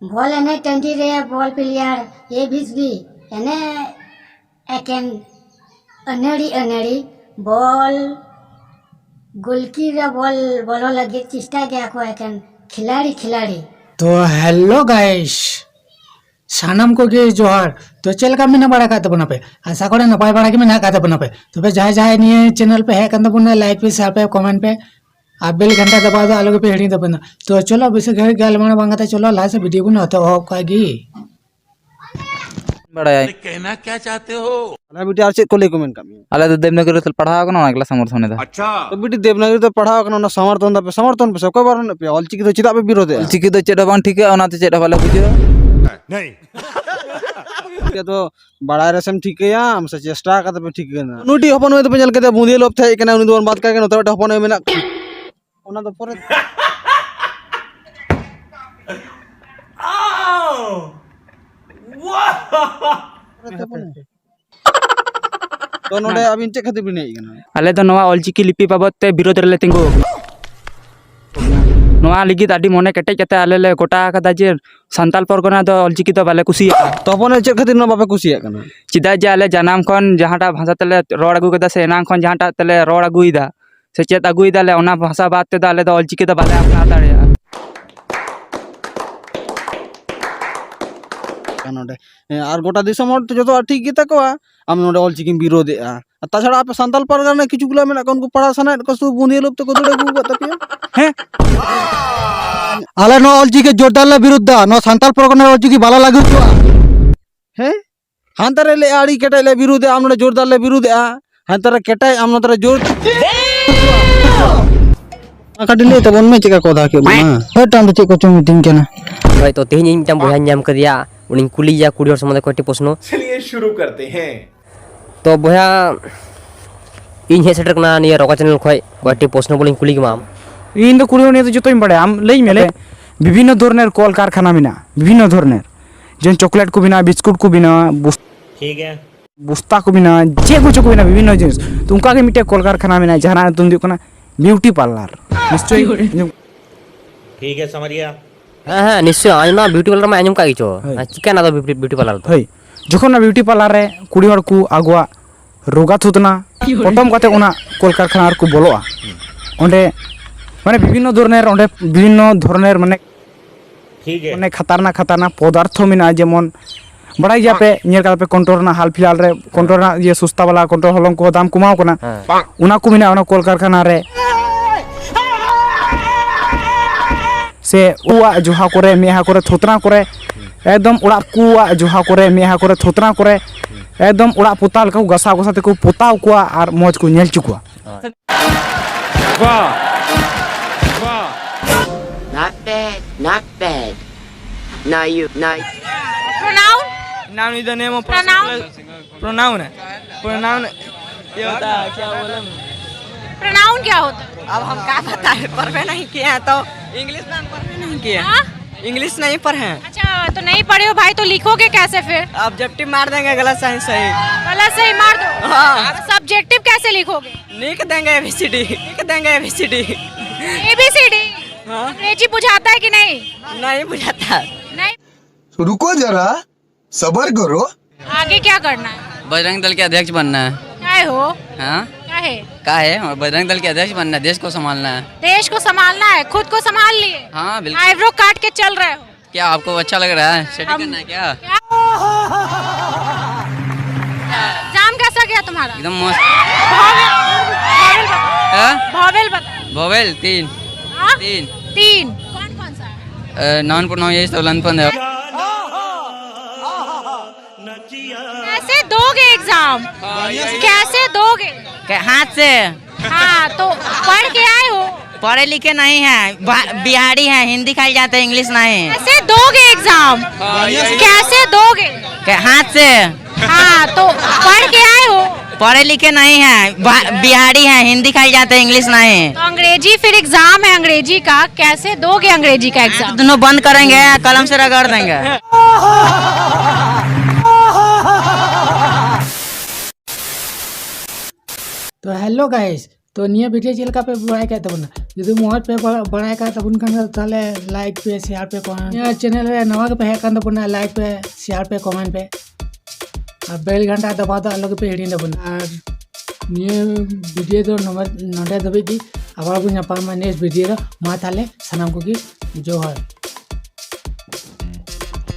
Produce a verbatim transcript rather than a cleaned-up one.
ᱵᱚᱞ ᱮᱱᱮᱡ ᱴᱟᱺᱰᱤ ᱨᱮ ᱵᱚᱞ ᱯᱞᱮᱭᱟᱨ ᱮ ᱵᱷᱤᱥ ᱵᱤ ᱮᱱᱮᱡ ᱮᱠᱮᱱ ᱟᱹᱱᱟᱹᱲᱤ ᱟᱹᱱᱟᱹᱲᱤ ᱵᱚᱞ ᱜᱩᱞᱠᱤ ᱨᱮ ᱵᱚᱞ ᱵᱚᱞᱚ ᱞᱟᱹᱜᱤᱫ ᱪᱮᱥᱴᱟ ᱜᱮᱭᱟ ᱠᱚ ᱮᱠᱮᱱ ᱠᱷᱤᱞᱟᱲᱤ ᱠᱷᱤᱞᱟᱲᱤ᱾ ᱛᱚ ᱦᱮᱞᱳ ᱜᱟᱭᱥ, ᱥᱟᱱᱟᱢ ᱠᱚᱜᱮ ᱡᱚᱦᱟᱨ᱾ ᱛᱚ ᱪᱮᱫ ᱞᱮᱠᱟ ᱢᱮᱱᱟᱜ ᱵᱟᱲᱟ ᱟᱠᱟᱫ ᱛᱟᱵᱚᱱᱟ ᱯᱮ? ᱟᱥᱟ ᱠᱚᱨᱮ ᱱᱟᱯᱟᱭ ᱵᱟᱲᱟ ᱜᱮ ᱢᱮᱱᱟᱜ ᱟᱠᱟᱫ ᱛᱟᱵᱚᱱᱟ ᱯᱮ᱾ ᱛᱚᱵᱮ ᱡᱟᱦᱟᱸᱭ ᱡᱟᱦᱟᱸᱭ ᱱᱤᱭᱟᱹ ᱪᱮᱱᱮᱞ ᱯᱮ ᱦᱮᱡ ᱟᱠᱟᱱ ᱛᱟᱵᱚᱱᱟ, ᱞᱟᱭᱤᱠ ᱯᱮ, ᱥᱮᱭᱟᱨ ᱯᱮ, ᱠᱚᱢᱮᱱᱴ ᱯᱮ, ᱟᱨ ᱵᱮᱞ ᱜᱷᱟᱱᱴᱟ ᱫᱟᱵᱟᱣ ᱫᱚ ᱟᱞᱚ ᱜᱮᱯᱮ ᱦᱤᱲᱤᱧ ᱛᱟᱵᱚᱱᱟ᱾ ᱛᱚ ᱪᱚᱞᱚ ᱵᱮᱥᱤ ᱜᱷᱟᱹᱲᱤᱡ ᱜᱟᱞᱢᱟᱨᱟᱣ ᱵᱟᱝ ᱠᱟᱛᱮ ᱪᱚᱞᱚ ᱞᱟᱦᱟ ᱥᱮᱫ ᱵᱷᱤᱰᱤᱭᱳ ᱵᱚᱱ ᱮᱛᱚᱦᱚᱵ ᱠᱟᱜ ᱜᱮ᱾ ᱵᱟᱲᱟᱭᱟ᱾ कहना क्या चाहते हो? ᱟᱞᱮ ᱵᱤᱴᱤ ᱟᱨ ᱪᱮᱫ ᱠᱚ ᱞᱟᱹᱭ ᱠᱚ ᱢᱮᱱ ᱠᱟᱜ ᱢᱮᱭᱟ? ᱟᱞᱮ ᱫᱚ ᱫᱮᱵᱽᱱᱟᱜᱚᱨᱤ ᱨᱮ ᱯᱟᱲᱦᱟᱣ ᱠᱟᱱᱟ, ᱚᱱᱟ ᱜᱮᱞᱮ ᱥᱚᱢᱚᱨᱛᱷᱚᱱ ᱮᱫᱟ᱾ अच्छा। ᱛᱚ ᱵᱤᱴᱤ ᱫᱮᱵᱽᱱᱟᱜᱚᱨᱤ ᱛᱮ ᱯᱟᱲᱦᱟᱣ ᱠᱟᱱᱟ, ᱚᱱᱟ ᱥᱚᱢᱚᱨᱛᱷᱚᱱ ᱫᱟᱯᱮ, ᱥᱚᱢᱚᱨᱛᱷᱚᱱ ᱯᱮ ᱥᱮ, ᱚᱠᱚᱭ ᱵᱟᱨᱚᱱ ᱮᱫ ᱯᱮᱭᱟ? ᱚᱞᱪᱤᱠᱤ ᱫᱚ ᱪᱮᱫᱟᱜ ᱯᱮ ᱵᱤᱨᱳᱫᱮᱜᱼᱟ? ᱚᱞᱪᱤᱠᱤ ᱫᱚ ᱪᱮᱫ ᱦᱚᱸ ᱵᱟᱝ ᱴᱷᱤᱠᱟ, ᱚᱱᱟᱛᱮ ᱪᱮᱫ ᱦᱚᱸ ᱵᱟᱞᱮ ᱵᱩᱡᱷᱟᱹᱣᱟ᱾ नहीं। ᱪᱤᱠᱟᱹ ᱫᱚ ᱵᱟᱲᱟᱭ ᱨᱮᱥᱮᱢ ᱴᱷᱤᱠᱟᱹᱭᱟ, ᱟᱢ ᱥᱮ ᱪᱮᱥᱴᱟ ᱠᱟᱛᱮ ᱯᱮ ᱴᱷᱤᱠᱟᱹᱭᱟ᱾ ᱱᱩᱭᱴᱤᱡ ᱦᱚᱯᱚᱱ ᱢᱟᱹᱭ ᱫᱚᱯᱮ ᱧᱮᱞ ᱠᱮᱫᱮᱭᱟ, ᱵᱩᱸᱫᱤᱭᱟᱹ ᱞᱳᱵ ᱛᱮ ᱦᱮᱡ ᱠᱟᱱᱟ, ᱩᱱᱤ ᱫᱚᱵᱚᱱ ᱵᱟᱫ ᱠᱟᱭ ᱠᱟᱱᱟ, ᱱᱚᱛᱮ ᱢᱤᱫᱴᱮᱱ ᱦᱚᱯᱚᱱ ᱢᱟᱹᱭ ᱢᱮᱱᱟᱜ ᱠᱚᱣᱟ᱾ ᱚᱱᱟ ᱫᱚ ᱯᱚᱨᱮ᱾ ᱯᱚᱨᱮ ᱛᱮ ᱵᱚᱱ᱾ ᱛᱚ ᱱᱚᱰᱮ ᱟᱹᱵᱤᱱ ᱪᱮᱫ ᱠᱷᱟᱹᱛᱤᱨ ᱵᱤᱱ ᱦᱮᱡ ᱟᱠᱟᱱᱟ? ᱟᱞᱮ ᱫᱚ ᱱᱚᱣᱟ ᱚᱞᱪᱤᱠᱤ ᱞᱤᱯᱤ ᱵᱟᱵᱚᱫ ᱛᱮ ᱵᱤᱨᱳᱫ ᱨᱮᱞᱮ ᱛᱤᱸᱜᱩ ᱟᱠᱟᱱᱟ᱾ ᱱᱚᱣᱟ ᱞᱟᱹᱜᱤᱫ ᱟᱹᱰᱤ ᱢᱚᱱᱮ ᱠᱮᱴᱮᱡ ᱠᱟᱛᱮ ᱟᱞᱮ ᱞᱮ ᱜᱚᱴᱟ ᱟᱠᱟᱫᱟ ᱡᱮ ᱥᱟᱱᱛᱟᱞ ᱯᱚᱨᱜᱚᱱᱟ ᱫᱚ ᱚᱞᱪᱤᱠᱤ ᱫᱚ ᱵᱟᱞᱮ ᱠᱩᱥᱤᱭᱟᱜᱼᱟ᱾ ᱛᱚ ᱦᱚᱯᱚᱱ ᱪᱮᱫ ᱠᱷᱟᱹᱛᱤᱨ ᱱᱚᱣᱟ ᱵᱟᱯᱮ ᱠᱩᱥᱤᱭᱟᱜ ᱠᱟᱱᱟ? ᱪᱮᱫᱟᱜ ᱡᱮ ᱟᱞᱮ ᱡᱟᱱᱟᱢ ᱠᱷᱚᱱ ᱡᱟᱦᱟᱸᱴᱟᱜ ᱵᱷᱟᱥᱟ ᱛᱮᱞᱮ ᱨᱚᱲ ᱟᱹᱜᱩ ᱠᱟᱫᱟ ᱥᱮ ᱮᱱᱟᱝ ᱠᱷᱚᱱ ᱡᱟᱦᱟᱸᱴᱟᱜ ᱛᱮᱞᱮ ᱨᱚᱲ ᱟᱹᱜᱩᱭᱮᱫᱟ ᱥᱮ ᱪᱮᱫ ᱟᱹᱜᱩᱭᱮᱫᱟᱞᱮ, ᱚᱱᱟ ᱵᱷᱟᱥᱟ ᱵᱟᱫ ᱛᱮᱫᱚ ᱟᱞᱮ ᱫᱚ ᱚᱞᱪᱤᱠᱤ ᱫᱚ ᱵᱟᱞᱮ ᱟᱯᱱᱟᱨ ᱫᱟᱲᱮᱭᱟᱜᱼᱟ᱾ ᱱᱚᱰᱮ ᱦᱮᱸ, ᱟᱨ ᱜᱚᱴᱟ ᱫᱤᱥᱚᱢ ᱦᱚᱲ ᱛᱚ ᱡᱚᱛᱚᱣᱟᱜ ᱴᱷᱤᱠ ᱜᱮᱛᱟ ᱠᱚᱣᱟ, ᱟᱢ ᱱᱚᱰᱮ ᱚᱞᱪᱤᱠᱤᱢ ᱵᱤᱨᱳᱫᱮᱜᱼᱟ᱾ ᱟᱨ ᱛᱟᱪᱷᱟᱲᱟ ᱟᱯᱮ ᱥᱟᱱᱛᱟᱞ ᱯᱟᱨᱜᱟᱱᱟ ᱨᱮ ᱠᱤᱪᱷᱩ ᱜᱩᱞᱟ ᱢᱮᱱᱟᱜ ᱠᱚᱣᱟ, ᱩᱱᱠᱩ ᱯᱟᱲᱦᱟᱣ ᱥᱟᱱᱟᱭᱮᱫ ᱠᱚᱣᱟ, ᱥᱩᱫᱷᱩ ᱵᱩᱸᱫᱤᱭᱟᱹ ᱞᱳᱵ ᱛᱮᱠᱚ ᱫᱟᱹᱲ ᱟᱹᱜᱩ ᱟᱠᱟᱫ ᱛᱟᱯᱮᱭᱟ᱾ ᱦᱮᱸ, ᱟᱞᱮ ᱱᱚᱣᱟ ᱚᱞᱪᱤᱠᱤ ᱡᱳᱨᱫᱟᱨ ᱞᱮ ᱵᱤᱨᱩᱫᱷ ᱫᱟ, ᱱᱚᱣᱟ ᱥᱟᱱᱛᱟᱞ ᱯᱟᱨᱜᱟᱱᱟ ᱨᱮ ᱚᱞᱪᱤᱠᱤ ᱵᱟᱞᱮ ᱞᱟᱹᱜᱩ ᱦᱚᱪᱚᱣᱟᱜᱼᱟ᱾ ᱦᱮᱸ, ᱦᱟᱱᱛᱮ ᱨᱮ ᱞᱟᱹᱭ ᱟᱹᱰᱤ ᱠᱮᱴᱮᱡ ᱞᱮ ᱵᱤᱨᱩᱫᱷᱮᱜᱼᱟ, ᱟᱢ ᱱᱚᱰᱮ ᱡᱳᱨᱫᱟᱨ ᱞᱮ ᱵᱤᱨᱩᱫᱷᱮᱜᱼᱟ᱾ ᱦᱟᱱᱛᱮ ᱨᱮ ᱠᱮᱴᱮᱡ, ᱟᱢ ᱱᱚᱛᱮ ᱨᱮ ᱡᱳᱨ᱾ ᱢᱟ ᱠᱟᱹᱴᱤᱡ ᱞᱟᱹᱭ ᱛᱟᱵᱚᱱ ᱢᱮ, ᱪᱮᱫ ᱠᱟ ᱠᱚ ᱫᱟᱜ ᱠᱮᱫ ᱵᱚᱱᱟ? ᱦᱳᱭ, ᱟᱢ ᱫᱚ ᱪᱮᱫ ᱠᱚᱪᱚᱢ ᱢᱤᱛᱟᱹᱧ ᱠᱟᱱᱟ᱾ ᱦᱳᱭ, ᱛᱚ ᱛᱮᱦᱮᱧ ᱤᱧ ᱢᱤᱫᱴᱟᱝ ᱵᱚᱭᱦᱟᱧ ᱧᱟᱢ ᱠᱟᱫᱮᱭᱟ, ᱩᱱᱤᱧ ᱠᱩᱞᱤᱭᱮᱭᱟ ᱠᱩᱲᱤ ᱦᱚᱲ ᱥᱚᱢᱵᱚᱱᱫᱷᱮ ᱠᱚᱭᱮᱠᱴᱤ ᱯᱨᱚᱥᱱᱚ᱾ चलिए शुरू करते हैं। ᱛᱚ ᱵᱚᱭᱦᱟ, ᱤᱧ ᱦᱮᱡ ᱥᱮᱴᱮᱨ ᱠᱟᱱᱟ ᱱᱤᱭᱟᱹ ᱨᱚᱠᱟ ᱪᱮᱱᱮᱞ ᱠᱷᱚᱡ, ᱠᱚᱭᱮᱠᱴᱤ ᱯᱨᱚᱥᱱᱚ ᱵᱚᱞᱮᱧ ᱠᱩᱞᱤ ᱠᱮᱢᱟ ᱟᱢ᱾ ᱤᱧ ᱫᱚ ᱠᱩᱲᱤ ᱦᱚᱲ ᱱᱤᱭᱮ ᱫᱚ ᱡᱚᱛᱚᱧ ᱵᱟᱲᱟᱭᱟ᱾ ᱟᱢ ᱞᱟᱹᱭ ᱢᱮ, ᱞᱟᱹᱭ᱾ ᱵᱤᱵᱷᱤᱱᱱᱚ ᱫᱷᱚᱨᱚᱱᱮᱨ ᱠᱚᱞ ᱠᱟᱨᱠᱷᱟᱱᱟ ᱢᱮᱱᱟᱜᱼᱟ, ᱵᱤᱵᱷᱤᱱᱱᱚ ᱫᱷᱚᱨᱚᱱᱮᱨ, ᱡᱮᱢᱚᱱ ᱪᱚᱠᱞᱮᱴ ᱠᱚ ᱵᱮᱱᱟᱣᱟ, ᱵᱤᱥᱠᱩᱴ ᱠᱚ ᱵᱮᱱᱟᱣᱟ, ᱵᱩᱥ- ᱵᱚᱥᱛᱟ ᱠᱚ ᱵᱮᱱᱟᱣᱟ, ᱪᱮᱫ ᱠᱚᱪᱚ ᱠᱚ ᱵᱮᱱᱟᱣᱟ, ᱵᱤᱵᱷᱤᱱᱱᱚ ᱡᱤᱱᱤᱥ᱾ ᱛᱚ ᱚᱱᱠᱟ ᱜᱮ ᱢᱤᱫᱴᱮᱡ ᱠᱚᱞ ᱠᱟᱨᱠᱷᱟᱱᱟ ᱢᱮᱱᱟᱜᱼᱟ, ᱡᱟᱦᱟᱸ ᱨᱮᱱᱟᱜ ᱧᱩᱛᱩᱢ ᱫᱚ ᱦᱩᱭᱩᱜ ᱠᱟᱱᱟ ᱵᱤᱭᱩᱴᱤ ᱯᱟᱨᱞᱟᱨ᱾ ᱱᱤᱥᱪᱚᱭ ᱟᱸᱡᱚᱢ ठीक है, समझ गया। ᱦᱮᱸ, ᱦᱮᱸ, ᱱᱤᱥᱪᱚᱭ᱾ ᱟᱸᱡᱚᱢ ᱢᱟ, ᱵᱤᱭᱩᱴᱤ ᱯᱟᱨᱞᱟᱨ ᱢᱟ ᱟᱸᱡᱚᱢ ᱠᱟᱜ ᱜᱮᱪᱚ᱾ ᱦᱳᱭ᱾ ᱟᱨ ᱪᱤᱠᱟᱹᱱᱟ ᱫᱚ ᱵᱤᱭᱩᱴᱤ, ᱵᱤᱭᱩᱴᱤ ᱯᱟᱨᱞᱟᱨ ᱫᱚ? ᱦᱳᱭ, ᱡᱚᱠᱷᱚᱱ ᱚᱱᱟ ᱵᱤᱭᱩᱴᱤ ᱯᱟᱨᱞᱟᱨ ᱨᱮ ᱠᱩᱲᱤ ᱦᱚᱲ ᱠᱚ ᱟᱠᱚᱣᱟᱜ ᱨᱳᱜᱟ ᱛᱷᱩᱛᱱᱟ ᱯᱚᱴᱚᱢ ᱠᱟᱛᱮ ᱚᱱᱟ ᱠᱚᱞᱠᱟᱨᱠᱷᱟᱱᱟ ᱨᱮᱠᱚ ᱵᱚᱞᱚᱜᱼᱟ, ᱚᱸᱰᱮ ᱢᱟᱱᱮ ᱵᱤᱵᱷᱤᱱᱱᱚ ᱫᱷᱚᱨᱚᱱᱮᱨ, ᱚᱸᱰᱮ ᱵᱤᱵᱷᱤᱱᱱᱚ ᱫᱷᱚᱨᱚᱱᱮᱨ ᱢᱟᱱᱮ, ᱴᱷᱤᱠ ᱜᱮ᱾ ᱢᱟᱱᱮ ᱠᱷᱟᱛᱟᱨᱱᱟᱠ, ᱠᱷᱟᱛᱟᱨᱱᱟᱠ ᱯᱚᱫᱟᱨᱛᱷᱚ ᱢᱮᱱᱟᱜᱼᱟ, ᱡᱮᱢᱚᱱ ᱵᱟᱲᱟᱭ ᱜᱮᱭᱟᱯᱮ, ᱧᱮᱞ ᱠᱟᱫᱟ ᱯᱮ ᱠᱚᱱᱴᱨᱳᱞ ᱨᱮᱱᱟᱜ ᱦᱟᱞ ᱯᱷᱤᱞᱦᱟᱞ ᱨᱮ, ᱠᱚᱱᱴᱨᱳᱞ ᱨᱮᱱᱟᱜ ᱤᱭᱟᱹ ᱥᱚᱥᱛᱟ ᱵᱟᱞᱟ ᱠᱚᱱᱴᱨᱳᱞ ᱦᱚᱞᱚᱝ ᱠᱚ ᱫᱟᱢ ᱠᱚᱢᱟᱣ ᱠᱟᱱᱟ᱾ ᱦᱮᱸ᱾ ᱚᱱᱟ ᱠᱚ ᱢᱮᱱᱟᱜᱼᱟ ᱚᱱᱟ ᱠᱚᱞᱠᱟᱨᱠᱷᱟᱱᱟ ᱨᱮ᱾ ᱥᱮ ᱩᱣᱟᱜ ᱡᱚᱦᱟ ᱠᱚᱨᱮ, ᱢᱮᱫᱦᱟ ᱠᱚᱨᱮ, ᱛᱷᱚᱛᱱᱟ ᱠᱚᱨᱮ, ᱮᱠᱫᱚᱢ ᱚᱲᱟᱜ ᱠᱚᱣᱟᱜ ᱡᱚᱦᱟ ᱠᱚᱨᱮ, ᱢᱮᱫᱦᱟ ᱠᱚᱨᱮ, ᱛᱷᱚᱛᱱᱟ ᱠᱚᱨᱮ, ᱮᱠᱫᱚᱢ ᱚᱲᱟᱜ ᱯᱚᱛᱟᱣ ᱞᱮᱠᱟ ᱠᱚ ᱜᱟᱥᱟᱣ ᱜᱟᱥᱟᱣ ᱛᱮᱠᱚ ᱯᱚᱛᱟᱣ ᱠᱚᱣᱟ ᱟᱨ ᱢᱚᱡᱽ ᱠᱚ ᱧᱮᱞ ᱦᱚᱪᱚ ᱠᱚᱣᱟ᱾ वाह, वाह। Not bad, not bad. Now you, now Pronoun? Noun is the name of Pronoun? Pronoun है। Pronoun ये होता है, क्या बोले? Pronoun क्या होता है? अब हम क्या बताएं, पढ़े नहीं किए हैं तो इंग्लिश में हम पढ़े नहीं किए हैं। हाँ? इंग्लिश नहीं पढ़े हैं। अच्छा, तो नहीं पढ़े हो भाई, तो लिखोगे कैसे फिर? ऑब्जेक्टिव मार देंगे गलत सही सही। गलत सही मार दो। हाँ। सब्जेक्टिव कैसे लिखोगे? लिख देंगे एबीसीडी, लिख देंगे एबीसीडी। एबीसीडी। हाँ। अंग्रेजी बुझाता है कि नहीं? नहीं बुझाता। नहीं। रुको जरा, सबर करो। आगे क्या करना है? बजरंग दल के अध्यक्ष बनना है। क्या हो? हाँ, क्या है? का है? और बजरंग दल के अध्यक्ष बनना है, देश को संभालना है। देश को संभालना है, खुद को संभाल लिए। हाँ, बिल्कुल। आईब्रो काट के चल रहे हो। क्या आपको अच्छा लग रहा है? सेटिंग हम- करना है क्या? क्या? एग्जाम कैसा गया तुम्हारा? एकदम मस्त। vowel, vowel बताओ। हाँ? vowel बताओ। वोवेल तीन। हाँ? तीन। तीन। कौन कौन सा है? नाउन प्रोनाउन यही सब लंदपन है। कैसे दोगे एग्जाम? कैसे दोगे? के- हाथ से। हाँ, तो पढ़ के आए हो? पढ़े लिखे नहीं है, बा- बिहारी है, हिंदी खाली जाते हैं, इंग्लिश नहीं। कैसे दोगे एग्जाम? कैसे दोगे? के- हाथ से। हाँ, तो पढ़ के आए हो? पढ़े लिखे नहीं है, बा- बिहारी है, हिंदी खाली जाते हैं, इंग्लिश नहीं। तो अंग्रेजी फिर एग्जाम है अंग्रेजी का, कैसे दोगे अंग्रेजी का एग्जाम? दोनों बंद करेंगे, कलम से रगड़ देंगे। तो हेलो गाइस, ᱛᱚ ᱱᱤᱭᱟᱹ video ᱪᱮᱫ ᱞᱮᱠᱟ ᱯᱮ ᱵᱟᱲᱟᱭ ᱠᱟᱜ ᱛᱟᱵᱚᱱᱟ? ᱡᱩᱫᱤ ᱢᱚᱡᱽ ᱯᱮ ᱵᱟ- ᱵᱟᱲᱟᱭ ᱠᱟᱜ ᱛᱟᱵᱚᱱ ᱠᱷᱟᱱ ᱫᱚ ᱛᱟᱦᱚᱞᱮ like ᱯᱮ, share ᱯᱮ, comment᱾ ᱱᱤᱭᱟᱹ channel ᱨᱮ ᱱᱟᱣᱟ ᱜᱮᱯᱮ ᱦᱮᱡ ᱠᱟᱱ ᱛᱟᱵᱚᱱᱟ, like ᱯᱮ, share ᱯᱮ, comment ᱯᱮ᱾ ᱟᱨ bell ᱜᱷᱟᱱᱴᱟ ᱫᱟᱵᱟᱣ ᱫᱚ ᱟᱞᱚ ᱜᱮᱯᱮ ᱦᱤᱲᱤᱧ ᱛᱟᱵᱚᱱᱟ᱾ ᱟᱨ ᱱᱤᱭᱟᱹ video ᱫᱚ ᱱᱚᱰᱮ, ᱱᱚᱰᱮ ᱫᱷᱟᱹᱵᱤᱡ ᱜᱮ᱾ ᱟᱵᱟᱨ ᱵᱚᱱ ᱧᱟᱯᱟᱢᱟ next video ᱨᱮ᱾ ᱢᱟ ᱛᱟᱦᱚᱞᱮ ᱥᱟᱱᱟᱢ ᱠᱚᱜᱮ ᱡᱚᱦᱟᱨ᱾